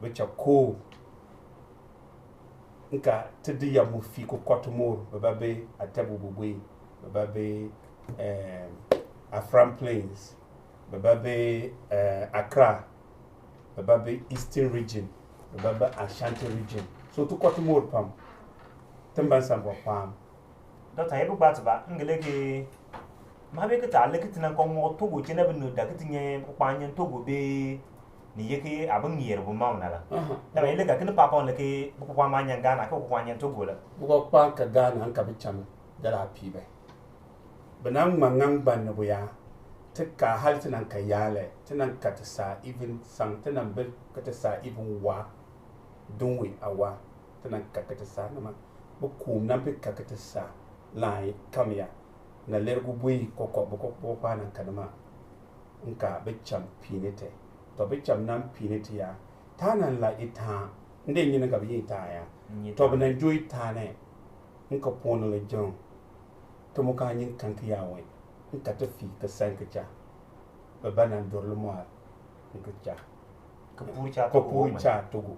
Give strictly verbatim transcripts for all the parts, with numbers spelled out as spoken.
bi cha Koo. Nka ti di ya mu fii ki kɔ timoor, bi ba bi Atebu Bubui, bi ba bi eh, Afram Plains, bi ba bi eh, Accra, bi ba bi Eastern Region, bi ba bi Ashanti Region. So ti kɔ timoor pam. Ti ban san bɔ kpaam. Dɔkta, ye bi gbaa tibaa, m ga le ke maa bee ke taah lik ti nan kɔ ŋɔk Togo chee na, binib dak ke ti nyan kpukpaan nyan Togo bee ni ye ke aa bi ŋeer bu mam na la. Aha. Dama ye le ga kini paapam le ke bikpukpaan maa nyan Ghana, ke bikpukpaan nyan Togo la. Bikpukpaan ka Ghana n ka bi cham dala pii bai. Bi nan ŋma ŋan gbann ni bu yaa. Ti ka hali ti nan ka yaale, ti nan ka ti saa even saŋ, ti nan bi ka ti saa even waa. Dunwe awa, ti nan ka ki ti saa nima. Bi kuum nan bi ka ki ti saa line kam ya. Na ler gu bui kɔkɔ bi kɔkɔ kpaa nan ka nima. Nka bi cham piini ti. Tɔ bi cham nan piini ti ya. Taa nan la itaan. N de nyi ni ka bi yi itaan ya. Tɔ bi nan joo itaan ni. Nka poon ni li jɔŋ. Ti mu kaa nyi kan ki yaa wei. Nka ti fii ki san ki cha. Bi ba nan dur limɔɔl n ki cha. Ki puur cha Togo.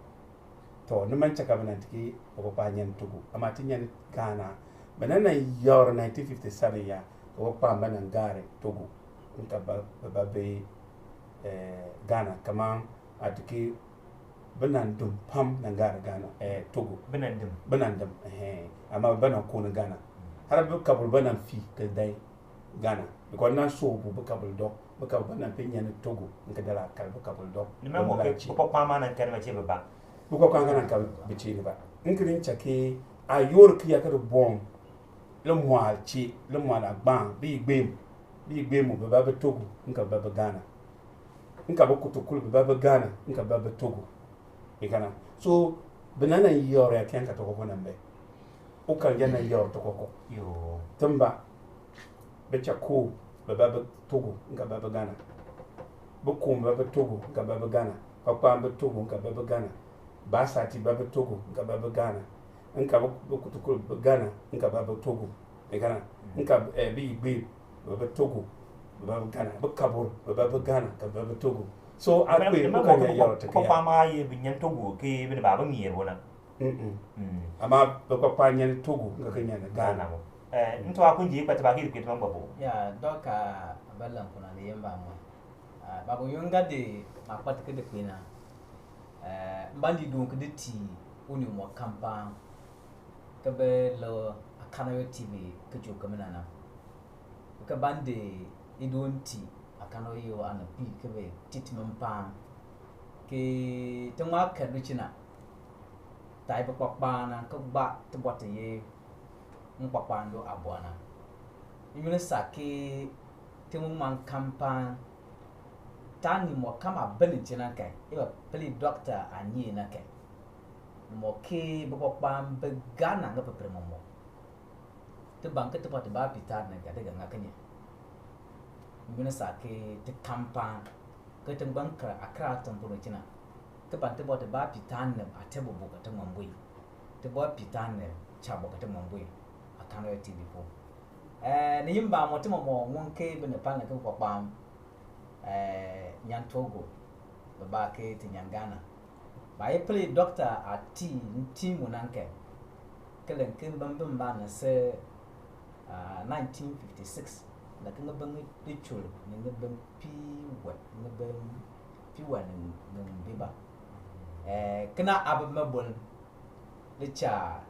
Tɔ, ni man cha ka bi nan ti ki bikpakpaa nyan Togo. Ama ti nyan Ghana. Bi nan nan yɔr nineteen fifty seven ya, bikpakpaa ba nan gaari Togo. N ka ba, bi ba bi eh, Ghana, kaman a ti ki bi nan dum pam nan gaari Ghana, eh, Togo. Bi nan dim. Bi nan dim, eh, ama bi ba nan koo ni Ghana. Har bi kabur ba nan fii ki dai Ghana. Because nan soo bu bi kabur dɔ. Bi kabur ba nan pe nyan ni Togo. N ki dala kal bi kabur dɔ. Ni ma mo ke bikpakpaa ma nan kar ma chee bi ba. Bikpakpaa ka nan kal bi chee ni ba. N ki rin cha ke a yoor ki ya ka di bɔm. Limɔɔl chee, limɔɔl agbaan, bi yi gbeem. Bi yi gbeem mu, bi ba bi Togo, n ka ba bi Ghana. N ka bi kutukul, bi ba bi Ghana, n ka ba bi Togo. Bi kana. So, bi nan nan yɔr ya kɛn ka tɔkɔkɔ nan bɛ. U kan ya nan yɔr tɔkɔkɔ. Yoo. Timba, bi cha Koo, bi ba bi Togo, n ka ba bi Ghana. Bi Koom ba bi Togo, n ka ba bi Ghana. Kpakpaan bi Togo, n ka ba bi Ghana. Baasati ba bi Togo, n ka ba bi Ghana. N ka bi, bi kutukul bi Ghana, n ka ba bi Togo. Bi Ghana. N ka, eh, bi Igbe, bi ba bi Togo, bi ba bi Ghana. Bi Kabur, bi ba bi Ghana, ka ba bi Togo. So, a kpe, bi ka nya yɔr ti kpakpaan maa ye bi nyan Togo ke bi ni ba bi ŋeer bo na. Mm-mm. Mm. Ama bi kpakpaan nyan Togo, n ka ki nyan Ghana. Ghana mo. Eh, n to a kun ji kpa ti ba ki kpe ti man gbabo. Ya, dɔka ba lan kuna ni yamba mo. Ah, babuyoonn ga di maakpati ki di kpee na. Eh, m ban di doon ki di tii unii umɔk kan paam, ki bi lik Akanɔyɔ T V ki joo ki mi na na. Ki ban di idoon tii Akanɔyɔ aaninkpiib ki bi tii timi paam, ki ti ŋma kal du chee na. Taa ye bikpakpaan na, ki gbaa tibɔr ti ye nkpakpaando aabɔr na. N-yoonn saa ke ti mu ŋman kan paam, taa ni mɔk kan maah bi nin chee na kan, i ba pili dɔkta aah nyi na kan, ni mɔk ke bikpakpaan bi Ghana ŋipepel mɔmɔk. Ti ban ke tibɔr tibaa piitaa ni ga di ga ŋa kinye? N-yoonn saa ke ti kan paam, ke ti gbaŋ kar Accra aatiŋ ponn ni chee na, ki ban tibɔr tibaa piitaa ni aatee bubuu ka ti ŋma buen. Tibɔr piitaa ni cha bɔ ka ti ŋma buen Akanɔyɔ T V pu. Eh, ni yin mbamɔn ti mɔmɔk ŋun ke binib pam ni ki kpakpam, eh, nyan Togo, bibaa ke ti nyan Ghana. Baa ye pili dɔkta aah tii ntii mu na kan, ki len ke mbimbin mbaa ni si, ah, nineteen fifty-six, le ki ŋibin ŋichur ni ŋibin piiwet, ŋibin piiwet ni ŋibin bibaa. Eh, kena aabimbin boln li cha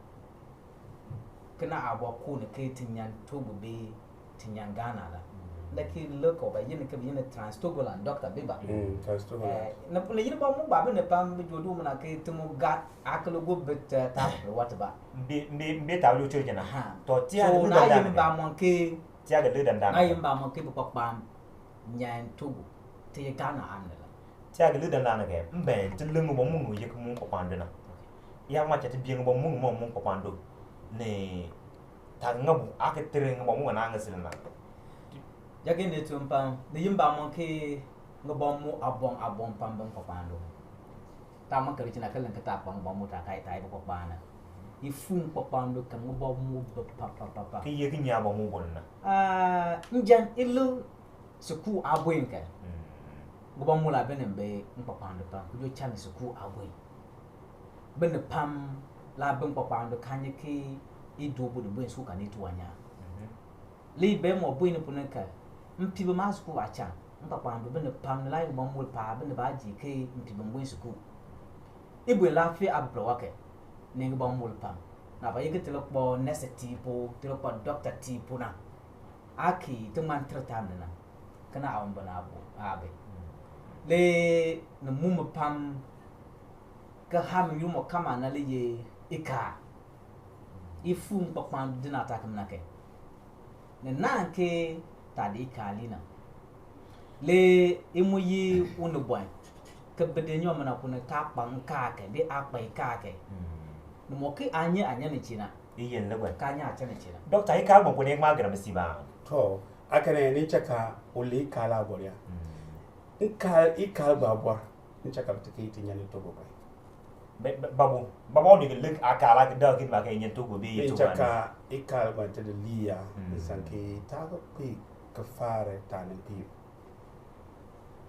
kena aabɔkul ni ke ti nyan Togo bee ti nyan Ghana la. Le ki lik u, ba yi ni ke bi yi ni Trans Togoland, Doctor Biba. Mm, Trans Togoland. Eh, ni, ni yiri ba mu gba bi ni pam bi joo du mu na ke ti mu ga akili gu bi ta, ta wa ti ba. Mbe, mbe, mbe ta bi joo church na. Ha. To ti a So, na yin ba mon ke, ti a ga lik dan dan. Na yin ba mon ke bi kpakpam nyan Togo. Ti ye Ghana aanib la. Ti yaa ga lik dandana kan, m ban ti lik ŋibɔmuk ŋi ye ki muk nkpakpando na. Yaa ŋma cha ti bee ŋibɔmuk ŋi mɔk muk nkpakpando, ni taah ga ŋa bu, aa ki ter ŋibɔmuk ŋi naa ŋa si li na. Jake ni tun pam, ni yin mbamɔn ke ŋibɔmuk aaboŋ aaboŋ pam bi nkpakpando. Taa man ka bi chi na ki len ke taa kpa ŋibɔmuk taa ka taa ye bi kpakpaan na. I fuu nkpakpando ka ŋibɔmuk bi pa pa pa pa. Ki ye ki nyaa bɔmuk boln na. Aa, njan i lik sukuu aa buen kan. Mm. Ŋibɔmɔl aah bi nin bi nkpakpando pam ki joo cha ni sukuu aabun. Binib pam laa bi nkpakpando kaa nyi ke idobo di buen sukuu ka ni tiwan nyaan. Le iben mɔk buen ni pu na kan, m pii bi maa sukuu aachan. Nkpakpando binib pam ni laa ye ŋibɔmɔl paab binib baa ji ke m pii bi m buen sukuu. Ibuen laa fee aa bi wa kan, ni ŋibɔmɔl pam. Naa ba ye ke ti li kpa nɛsitiib pu, ti li kpa dɔktaatiib pu na, aa kii ti ŋman ter taab ni na, kena Awumbɔr aabu aa bi. Le ni muk mi pam, ki haa mi nnyuŋ mu kan maah nan li ye ikaal. Ifuur nkpakpam di naataak mi na kan, ni naahn ke taah di ikaal lii na. Le i mu ye unibɔn, ki bi di nyɔk mi na pu ni kaa kpa nkaal kan, di aa kpa ikaal kan, ni mɔ ke aa nyi aa nyan ni chee na. I ye nlibɔn. Kaa nyi aa chan ni chee na. Dɔkta, ikaal ngbaan pu ni ŋmaa gir mi siib aa? Tɔ, aa kan ni cha ka u lee ikaal aabɔr ya. Nkaal ikaal ngbaan bɔr, ni cha ka bi ti ke ti nyan ni Togo kan. Ba, ba, ba bu, ba bu ni ki lik aakaal a ki dak ki ma ka nyan Togo bi Ni cha ka ikaal ngbaan ti di lii ya, ni san ki taa ki kpee ki faar taa ni kpee.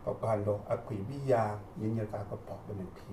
Kpakpando a kpee bi ya, ni nyir ka ki pɔk bi ni kpee.